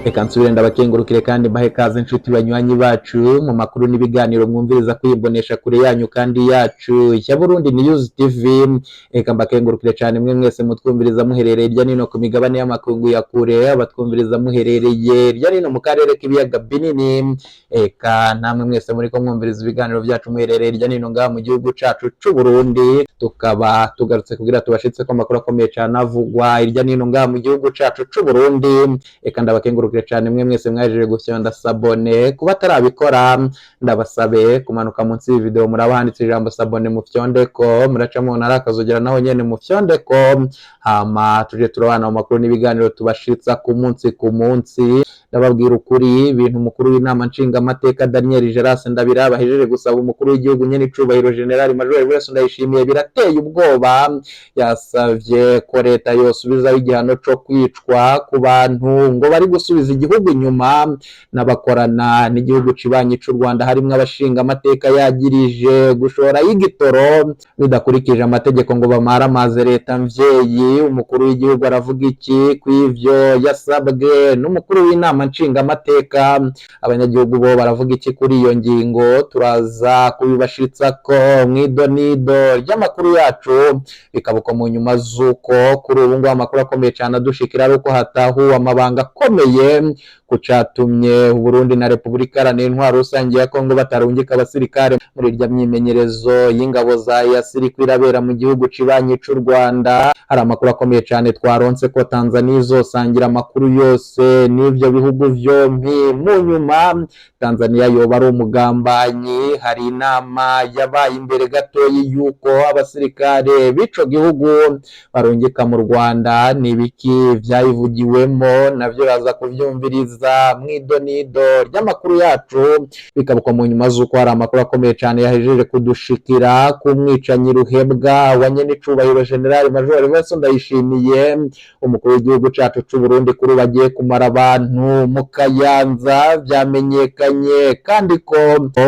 Reka nsubire ndabakengurukire kandi mbahe kaze, inshuti banywanyi bacu, mu makuru n'ibiganiro mwumviriza kwibonesha kure yanyu kandi yacu ya Burundi News TV. Reka mbakengurukire cyane mwe mwese mutwumviriza muherereye hirya nino ku migabane y'amakungu ya kure, abatwumviriza muherereye hirya nino mu karere k'ibiyaga binini, eka namwe mwese muriko mwumviriza ibiganiro byacu muherereye hirya nino ngaha mu gihugu cacu c'u Burundi. Tukaba tugarutse kugira tubashitse ko amakuru akomeye cyane avugwa hirya nino ngaha mu gihugu cacu c'u Burundi. Eka ndabakengurukire cyane mwe mwese mwajeje gufyonda s'abonner. Kuba atarabikora, ndabasabe kumanuka munsi y'iyi video, muraba handitse ijambo "s'abonner", mufyondeko. Muraca mubona ari akazogera, naho nyene mufyondeko, hama tuje turabana mu makuru n'ibiganiro tubashitsa ku munsi ku munsi. Ndababwira ukuri, ibintu umukuru w'inama nshingamateka Daniel Geras Ndabira bahejeje gusaba umukuru w'igihugu nyene icubahiro General Major Evariste Ndayishimiye birateye ubwoba. Yasavye ko leta yosubizaho igihano co kwicwa ku bantu ngo bari gusubiza igihugu inyuma n'abakorana n'igihugu cibanyi c'u Rwanda, harimwo abashingamateka yagirije gushora y'igitoro bidakurikije amategeko, ngo bamaramaze leta mvyeyi. Umukuru w'igihugu aravuga iki kw'ivyo yasabwe n'umukuru w'inama nshingamateka? Abanyagihugu bo baravuga iki kuri iyo ngingo? Turaza kubibashitsako mw'idonido ry'amakuru yacu. Bikaba uko mu nyuma z'uko kuri ubu ngubu amakuru akomeye cyane adushikira ari uko hatahuwe amabanga akomeye ku catumye Uburundi na Repubulika Iharanira Intwaro Rusange ya Kongo batarungika abasirikare muri irya myimenyerezo y'ingabo za EAC iriko irabera mu gihugu cibanyi c'u Rwanda. Hari amakuru akomeye cyane twaronse ko Tanzania izosangira amakuru yose n'ivyo bihugu vyompi. Mu nyuma Tanzania yoba ari umugambanyi? Hari inama yabaye imbere gatoyi yuko abasirikare b'ico gihugu barungika mu Rwanda. Ni ibiki vyayivugiwemo? Navyo baza kuvyumviriza mw'idonido ry'amakuru yacu. Bikabukwa mu nyuma z'uko hari amakuru akomeye cyane yahejeje kudushikira ku mwicanyi ruhebwa wa nyenicubahiro General Major Evariste Ndayishimiye, umukuru w'igihugu cacu c'u Burundi, kuri ubu agiye kumara abantu mu Kayanza. Vyamenyekanye kandi ko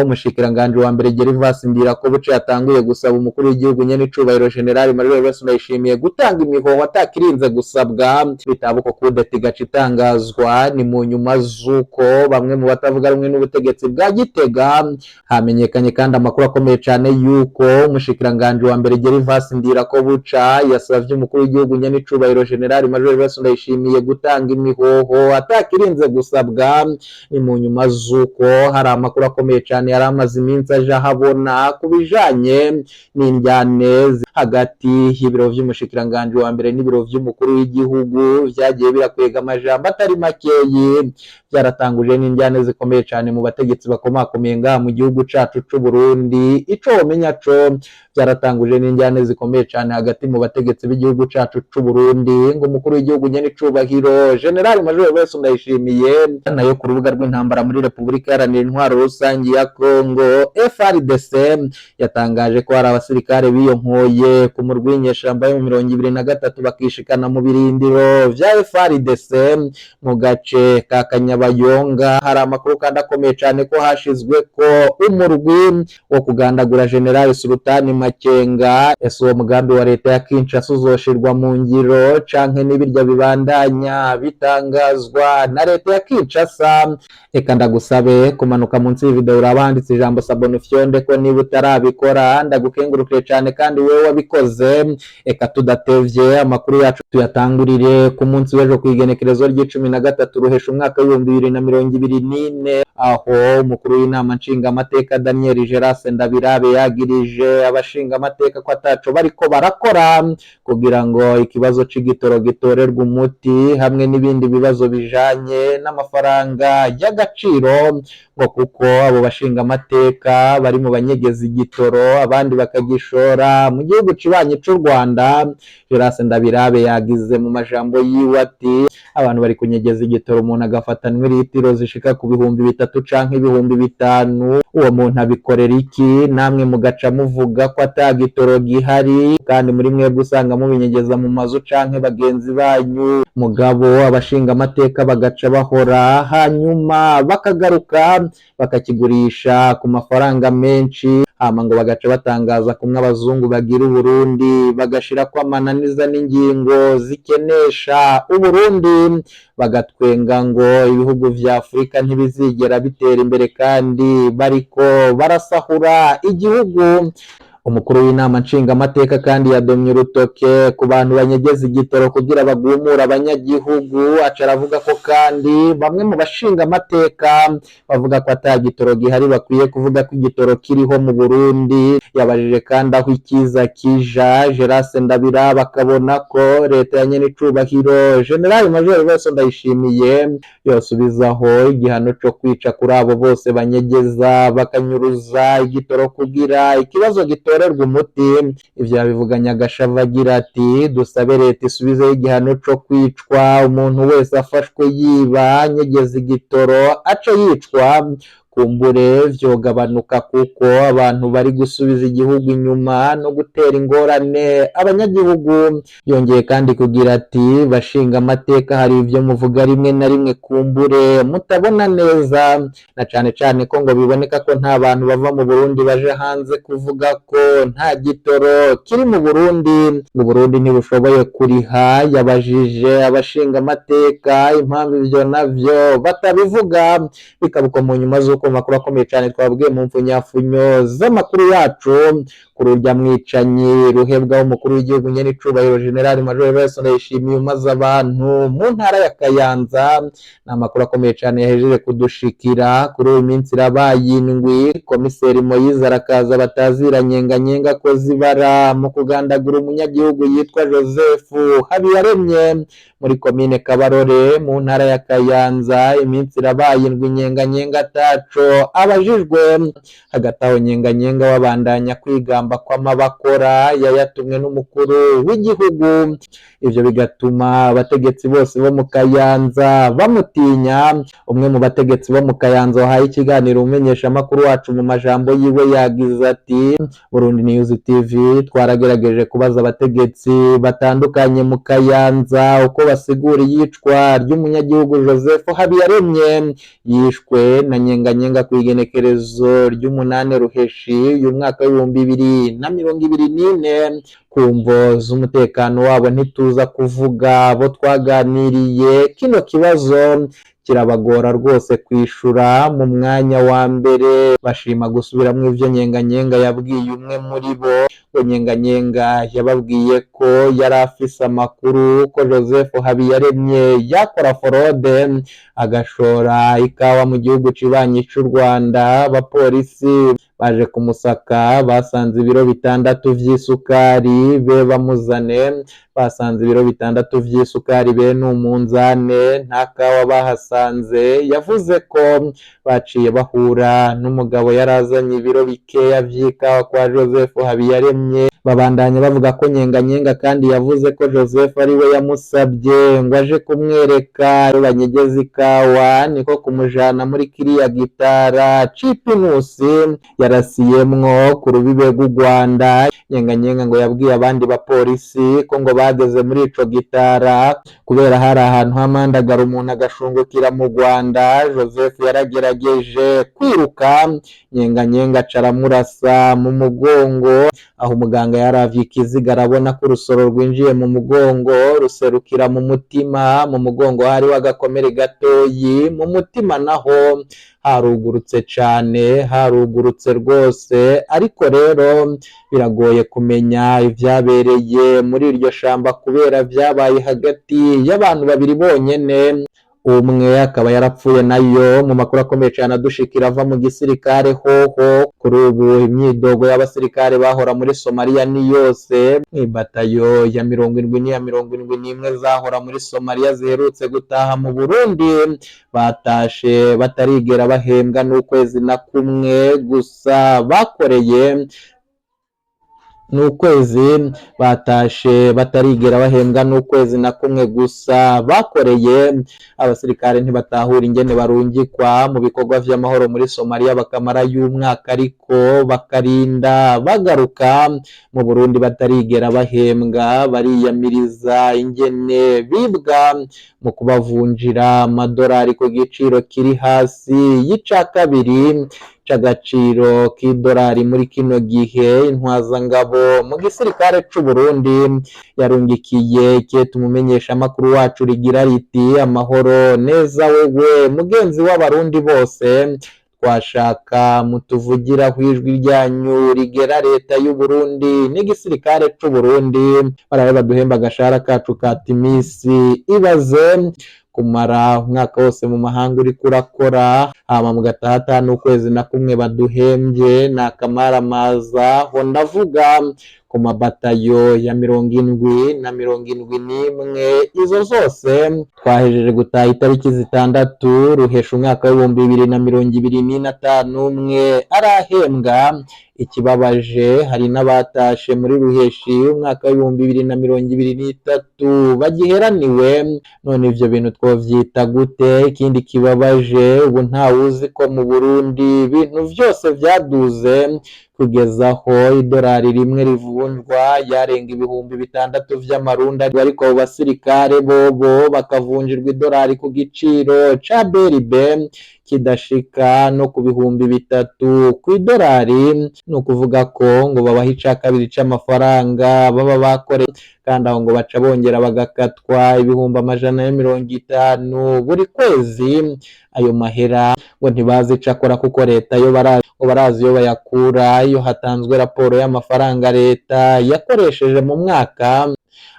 umushikiranganji wa mbere Gervas Ndirakobuca yatanguye gusaba umukuru w'igihugu nyenicubahiro General Major Evariste Ndayishimiye gutanga imihoho atakirinze gusabwa, bitaba uko kudeta igaca itangazwa. Ni mu nyuma z'uko bamwe mu batavuga rumwe n'ubutegetsi bwa Gitega, hamenyekanye kandi amakuru akomeye cyane yuko umushikiranganji wa mbere Gervas Ndirakobuca yasavye umukuru w'igihugu nyenicubahiro General Major Evariste Ndayishimiye gutanga imihoho atakirinze gusabwa. Ni mu nyuma z'uko hari amakuru akomeye cyane yari amaze iminsi aje ahabona ku bijanye n'indyane hagati y'ibiro vy'umushikiranganji wa mbere n'ibiro vy'umukuru w'igihugu vyagiye birakwega amajambo atari makeyi, byaratanguje n'indyane zikomeye cyane mu bategetsi bakomakomeye ngaha mu gihugu cacu c'u Burundi. Ico womenya co, byaratanguje n'indyane zikomeye cyane hagati mu bategetsi b'igihugu cacu c'u Burundi, ngo umukuru w'igihugu nyene icubahiro General Major Evariste Ndayishimiye. Nayo ku rubuga rw'intambara muri Repubulika Iharanira Intwaro Rusange ya Congo, FARDC yatangaje ko hari abasirikare biyonkoye ku murwi w'inyeshamba yo mu 23, bakishikana mu birindiro vya FARDC mu gace ka Kanyabayonga. Hari amakuru kandi akomeye cyane ko hashizwe ko umurwi wo kugandagura General Sultani Makenga. Ese uwo mugambi wa leta ya Kinshasa uzoshirwa mu ngiro, canke n'ibirya bibandanya bitangazwa na leta ya Kinshasa? Reka ndagusabe kumanuka munsi y'ivideo, uraba handitse ijambo "s'abonner", ufyonde ko niba utarabikora. Ndagukengurukire cyane kandi wewe wabikoze. Reka tudatevye, amakuru yacu tuyatangurire ku munsi w'ejo, ku igenekerezo ry'icumi na gatatu ruhesha umwaka w'2024, aho umukuru w'inama nshingamateka Daniel Geras Ndabirabe yagirije abashingamateka ko ataco bariko barakora kugira ngo ikibazo c'igitoro gitorerwe umuti, hamwe n'ibindi bibazo bijanye n'amafaranga y'agaciro, ngo kuko abo bashingamateka bari mu banyegeza igitoro, abandi bakagishora mu gihugu cibanyi c'u Rwanda. Geras Ndabirabe yagize mu majambo yiwe ati: "Abantu bari kunyegeza igitoro, umuntu agafatanwa litiro zishika ku 3000 canke 5000. Uwo muntu abikorera iki? Namwe mugaca muvuga ko ko ata gitoro gihari, kandi muri mwebwe usanga mubinyegeza mu mazu canke bagenzi banyu. Mugabo abashinga amateka bagaca bahora, hanyuma bakagaruka bakakigurisha ku mafaranga menshi, hama ngo bagaca batangaza kumwe abazungu bagira Uburundi, bagashirako amananiza n'ingingo zikenesha Uburundi, bagatwenga ngo ibihugu vya Afurika ntibizigera bitera imbere kandi bariko barasahura igihugu. Umukuru w'inama nshingamateka kandi yadomye urutoke ku bantu banyegeza igitoro kugira bagumure abanyagihugu, aca aravuga ko kandi bamwe mu bashingamateka bavuga ko ata gitoro gihari bakwiye kuvuga ko igitoro kiriho mu Burundi. Yabajije kandi aho ikiza kija. Gerase Ndabira bakabona ko leta ya nyenicubahiro General Major Evariste Ndayishimiye yosubizaho igihano co kwica kuri abo bose banyegeza bakanyuruza igitoro kugira ikibazo gitorerwa umuti. Ivyo yabivuganye agashavu agira ati: "Dusabe leta isubizeho igihano co kwicwa, umuntu wese afashwe yiba anyegeza igitoro ace yicwa, kumbure vyogabanuka kuko abantu bari gusubiza igihugu inyuma no gutera ingorane abanyagihugu." Yongeye kandi kugira ati: "Bashinga amateka, hari ivyo muvuga rimwe na rimwe kumbure mutabona neza, na cane cane ko ngo biboneka ko nta bantu bava mu Burundi baje hanze kuvuga ko nta gitoro kiri mu Burundi, ngo Burundi ntibushoboye kuriha." Yabajije abashinga amateka impamvu ivyo navyo batabivuga. Bikaba uko mu nyuma z'uko makuru akomeye cyane twabwiye mu mfunyafunyo z'amakuru yacu kuri urya mwicanyi ruhebwa w'umukuru w'igihugu nyenicubahiro General Major Evariste Ndayishimiye umaze abantu mu ntara ya Kayanza. Ni amakuru akomeye cyane yahejeje kudushikira. Kuri uyu minsi irabaye 7 komiseri Moyize arakaza batazira nyenganyenga ko zibara mu kugandagura umunyagihugu yitwa Joseph Habiyaremye muri komine Kabarore mu ntara ya Kayanza. Iminsi irabaye 7 nyenganyenga ataco abajijwe. Hagati aho nyenganyenga wabandanya kwigamba kw'amabakora yayatumwe n'umukuru w'igihugu, ivyo bigatuma abategetsi bose bo mu Kayanza bamutinya. Umwe mu bategetsi bo mu Kayanza wahaye ikiganiro umumenyeshamakuru wacu, mu majambo yiwe yagize ati: "Burundi News TV twaragerageje kubaza abategetsi batandukanye mu Kayanza uko basigura iyicwa ry'umunyagihugu Joseph Habiyaremye yishwe na nyenganyenga ku igenekerezo ry'8 Ruheshi uyu mwaka w'2024. Ku mvo z'umutekano wabo ntituza kuvuga abo twaganiriye. Kino kibazo kirabagora rwose kwishura. Mu mwanya wa mbere bashima gusubiramwo ivyo nyenganyenga yabwiye umwe muri bo. Ngo nyenganyenga yababwiye ko yari afise amakuru ko Joseph Habiyaremye yakora fraude agashora ikawa mu gihugu cibanyi c'u Rwanda. Abapolisi baje kumusaka basanze ibiro 6 vy'isukari be bamuzane, basanze ibiro 6 vy'isukari be n'umunzane, nta kawa bahasanze. Yavuze ko baciye bahura n'umugabo yarazanye ibiro bikeya vy'ikawa kwa Joseph Habiyaremye. Babandanya bavuga ko nyenganyenga kandi yavuze ko Joseph ari we yamusabye ngo aje kumwereka banyegeza ikawa, niko kumujana muri kiriya gitara c'ipinusi yarasiyemwo ku rubibe rw'u Rwanda. Nyenganyenga ngo yabwiye abandi bapolisi ko ngo bageze muri ico gitara, kubera hari ahantu hamandagara umuntu agashungukira mu Rwanda, Joseph yaragerageje kwiruka, nyenganyenga aca aramurasa mu mugongo. Aho umuganga yaravye ikiziga arabona ko urusoro rwinjiye mu mugongo ruserukira mu mutima. Mu mugongo hariho agakomere gatoyi, mu mutima naho harugurutse cane, harugurutse rwose. Ariko rero biragoye kumenya ivyabereye muri iryo shamba kubera vyabaye hagati y'abantu babiri bonyene, umwe akaba yarapfuye. Nayo mu makuru akomeye cane adushikira ava mu gisirikare hoho, kuri ubu imyidogo y'abasirikare bahora muri Somalia ni yose. Mw'ibatayo ya 70 n'iya 71 zahora muri Somalia ziherutse gutaha mu Burundi, batashe batarigera bahembwa n'ukwezi na kumwe gusa bakoreye. N'ukwezi batashe batarigera bahembwa n'ukwezi na kumwe gusa bakoreye. Abasirikare ntibatahura ingene barungikwa mu bikorwa vy'amahoro muri Somalia bakamara y'umwaka, ariko bakarinda bagaruka mu Burundi batarigera bahembwa. Bariyamiriza ingene bibwa mu kubavunjira amadolari ku giciro kiri hasi y'ica kabiri c'agaciro k'idolari muri kino gihe. Intwazangabo mu gisirikare c'u Burundi yarungikiye kete umumenyeshamakuru wacu rigira riti: "Amahoro neza wewe mugenzi w'abarundi bose, twashaka mutuvugiraho ijwi ryanyu rigera leta y'u Burundi n'igisirikare c'u Burundi, barabe baduhemba agashahara kacu ka timisi. Ibaze kumara umwaka wose mu mahanga uriko urakora, hama mugataha ata n'ukwezi na kumwe baduhembye, ni akamaramaza." Ho ndavuga ku mabatayo ya 70 na 71, izo zose twahejeje gutaha itariki 6 ruhesha umwaka w'2025, umwe arahembwa. Ikibabaje, hari n'abatashe muri ruheshi umwaka w'2023 bagiheraniwe. None ivyo bintu twovyita gute? Ikindi kibabaje, ubu ntawuzi ko mu Burundi ibintu vyose vyaduze kugeza aho idolari rimwe rivunjwa yarenga 6000 vy'amarundi, ariko abo basirikare bobo bakavunjirwa idolari ku giciro ca BRB kidashika no ku 3000 kw'idolari. Ni ukuvuga ko ngo babaha ica kabiri c'amafaranga baba bakoreye, kandi aho ngo baca bongera bagakatwa 150,000 buri kwezi. Ayo mahera ngo ntibazi ico akora, kuko leta yo barazi, ngo barazi iyo bayakura. Iyo hatanzwe raporo y'amafaranga leta yakoresheje mu mwaka,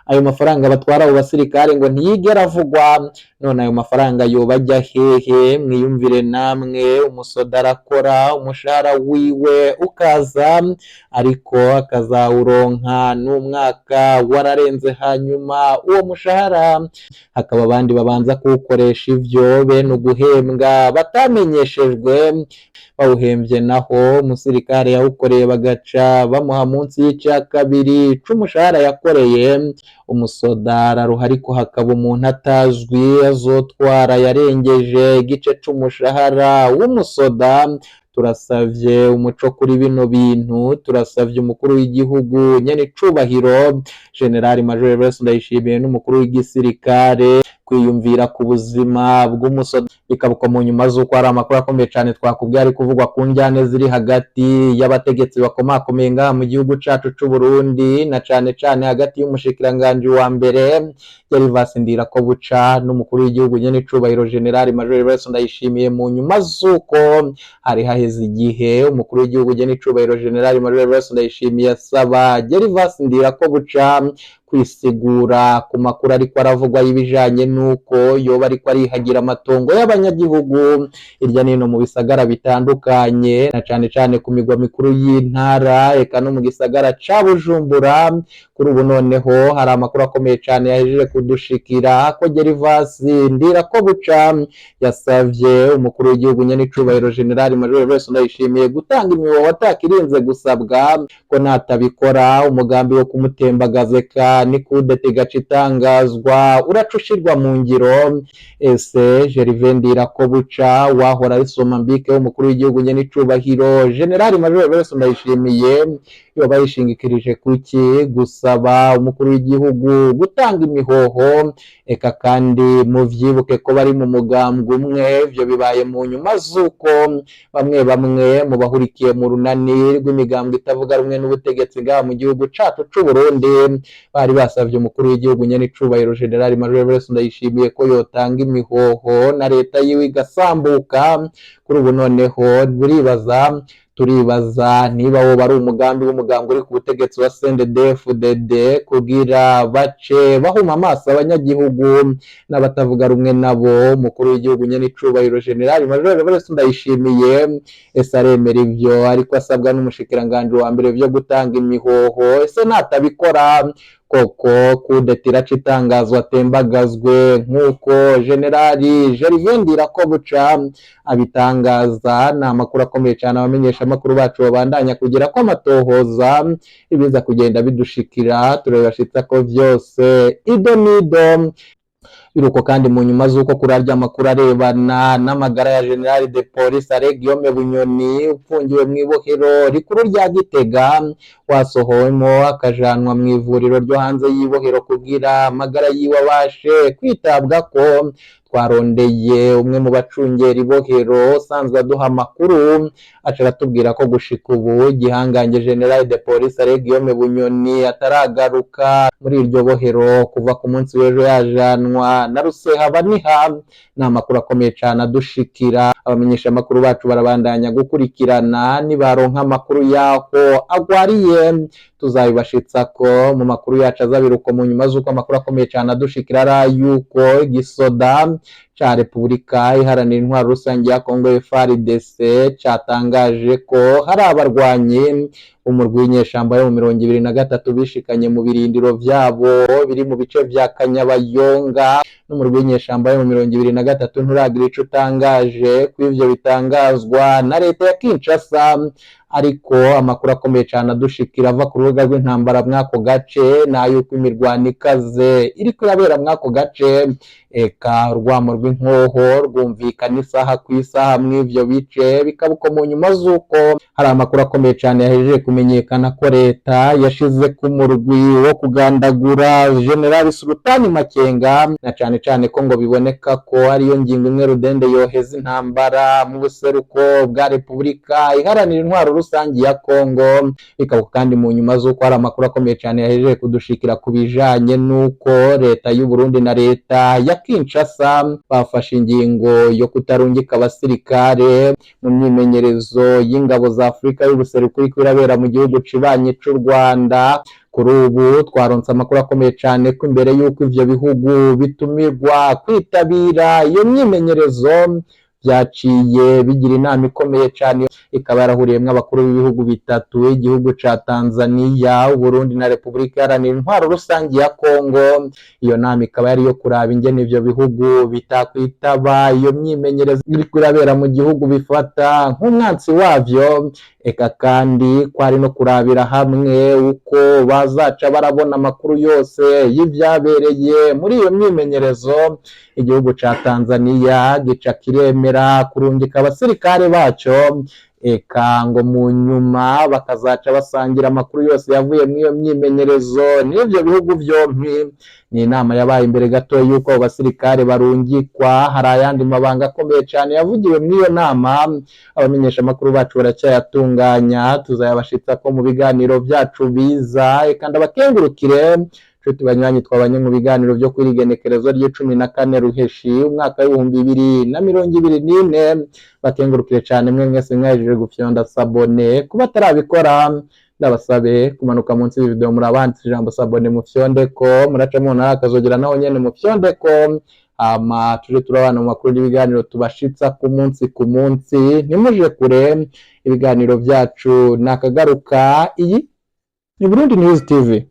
ayo mafaranga batwara abo basirikare ngo ntiyigera avugwa. None ayo mafaranga yoba ajya hehe? Mwiyumvire namwe, umusoda arakora, umushahara wiwe ukaza, ariko akazawuronka n'umwaka wararenze. Hanyuma uwo mushahara hakaba abandi babanza kuwukoresha ivyo bene uguhembwa batamenyeshejwe. Bawuhembye naho umusirikare yawukoreye, bagaca bamuha munsi y'ica kabiri c'umushahara yakoreye. Umusoda araruha, ariko hakaba umuntu atazwi azotwara yarengeje igice c'umushahara w'umusoda. Turasavye umuco kuri bino bintu. Turasavye umukuru w'igihugu nyene icubahiro General Major Evariste Ndayishimiye n'umukuru w'igisirikare kwiyumvira ku buzima bw'umusoda. Bikabukwa mu nyuma z'uko hari amakuru akomeye cane twakubwiye ari kuvugwa ku njyane ziri hagati y'abategetsi bakomakomeye ngaha mu gihugu cacu c'u Burundi, na cane cane hagati y'umushikiranganji wa mbere Gervas Ndirakobuca n'umukuru w'igihugu nyene icubahiro General Major Evariste Ndayishimiye, mu nyuma z'uko hari haheze igihe umukuru w'igihugu nyene icubahiro General Major Evariste Ndayishimiye asaba Gervas Ndirakobuca kwisigura ku makuru ariko aravugwa y'ibijanye n'uko yoba ariko arihagira amatongo y'abanyagihugu hirya n'ino mu bisagara bitandukanye, na cane cane ku migwa mikuru y'intara, eka no mu gisagara ca Bujumbura. Kuri ubu noneho hari amakuru akomeye cane yahejeje kudushikira ko Gervas Ndirakobuca yasavye umukuru w'igihugu nyene icubahiro General Major Evariste Ndayishimiye gutanga imihoho atakirinze gusabwa, ko natabikora umugambi wo kumutembagaza eka ni kudeta igaca itangazwa uraca ushirwa mu ngiro. Ese Gervais Ndirakobuca wahora ari somambike w'umukuru w'igihugu nyene icubahiro General Major Evariste Ndayishimiye yoba yishingikirije kuki gusaba umukuru w'igihugu gutanga imihoho? Eka kandi muvyibuke ko bari mu mugambwe umwe. Ivyo bibaye mu nyuma z'uko bamwe bamwe mu bahurikiye mu runani rw'imigambwe itavuga rumwe n'ubutegetsi ngaha mu gihugu cacu c'u Burundi bari basavye umukuru w'igihugu nyene icubahiro General Major Evariste Ndayishimiye ko yotanga imihoho na leta yiwe igasambuka. Kuri ubu noneho buribaza, turibaza niba woba ari umugambi w'umugambwe uri ku butegetsi wa CNDD-FDD kugira bace bahuma amaso abanyagihugu n'abatavuga rumwe nabo. Umukuru w'igihugu nyene icubahiro General Major Evariste Ndayishimiye, ese aremera ivyo ariko asabwa n'umushikiranganji wa mbere vyo gutanga imihoho? Ese natabikora, Koko kudeta iraca itangazwa atembagazwe nk'uko Generali Gervais Ndirakobuca abitangaza. Ni amakuru akomeye cyane abamenyesha amakuru bacu babandanya kugira ko amatohoza, ibiza kugenda bidushikira turabibashitsa ko vyose ido nido. Biruko kandi mu nyuma z'uko kurarya amakuru arebana n'amagara ya General de Police Alain Guillaume Bunyoni ufungiwe mu ibohero rikuru rya Gitega, wasohowemo akajanwa mu ivuriro ryo hanze y'ibohero kugira amagara yiwe abashe kwitabwako, twarondeye umwe mu bacungera ibohero usanzwe aduha amakuru, aca aratubwira ko gushika ubu igihangange General de Police Alain Guillaume Bunyoni ataragaruka muri iryo bohero kuva ku munsi w'ejo yajanwa na Rusehabaniha. Ni amakuru akomeye cane adushikira, abamenyesha amakuru bacu barabandanya gukurikirana, nibaronka amakuru yaho agwariye tuzabibashitsa ko mu makuru yacu azabiruko. Mu nyuma z'uko amakuru akomeye cane adushikira ari yuko igisoda ca Repubulika Iharanira Intwaro Rusange ya Kongo FARDC catangaje ko hari abarwanyi umurwi w'inyeshamba yo mu 23 bishikanye mu birindiro vyabo biri mu bice vya Kanyabayonga. N'umurwi w'inyeshamba yo mu 23 nturagira ico utangaje ko ivyo bitangazwa na leta ya Kinshasa, ariko amakuru akomeye cane adushikira ava ku rubuga rw'intambara mw'ako gace n'ayuko imirwano ikaze iriko irabera mw'ako gace, eka urwamo rw'inkoho rwumvikana isaha ku isaha mw'ivyo bice. Bikaba uko mu nyuma z'uko hari amakuru akomeye cane yahejeje kumenyekana ko leta yashize ku murwi wo kugandagura General Sultani Makenga, na cane cane ko ngo biboneka ko ariyo ngingo imwe rudende yoheza intambara mu buseruko bwa Repubulika Iharanira Intwaro Rusange ya Kongo. Bikaba kandi mu nyuma z'uko hari amakuru akomeye cane yahejeje kudushikira ku bijanye n'uko leta y'u Burundi na leta ya Kinshasa bafashe ingingo yo kutarungika abasirikare mu myimenyerezo y'ingabo za Afurika y'ubuseruko iriko irabera mu gihugu cibanyi c'u Rwanda. Kuri ubu twaronse amakuru akomeye cane ko imbere y'uko ivyo bihugu bitumirwa kwitabira iyo myimenyerezo vyaciye bigira inama ikomeye cane, ikaba yarahuriyemwo abakuru b'ibihugu bitatu: igihugu ca Tanzania, Uburundi na Repubulika Iharanira Intwaro Rusange ya Kongo. Iyo nama ikaba yari iyo kuraba ingene ivyo bihugu bitakwitaba iyo myimenyerezo iriko irabera mu gihugu bifata nk'umwansi wavyo, eka kandi kwari no kurabira hamwe uko bazaca barabona amakuru yose y'ivyabereye muri iyo myimenyerezo. Igihugu ca Tanzania gica kiremera kurungika abasirikare baco, eka ngo mu nyuma bakazaca basangira amakuru yose yavuye muri iyo myimenyerezo n'ivyo bihugu vyompi. Ni inama yabaye imbere gato y'uko abo basirikare barungikwa. Hari ayandi mabanga akomeye cane yavugiwe muri iyo nama, abamenyesha amakuru bacu baracyayatunganya, tuzayabashitsa ko mu biganiro vyacu biza. Eka ndabakengurukire nshuti banywanyi twabanye mu biganiro vyo kuri igenekerezo ry'icumi na kane Ruheshi umwaka w'2024. Bakengurukire cane mwe mwese mwahejeje gufyonda s'abonner. Kuba atarabikora, ndabasabe kumanuka munsi y'ivideo, murabanditse ijambo s'abonner, mufyondeko, muraca mubona akazogera naho nyene mufyondeko, hama tuje turabana mu makuru n'ibiganiro tubashitsa ku munsi ku munsi. Ntimuje kure, ibiganiro vyacu nakagaruka. Iyi ni Burundi News TV.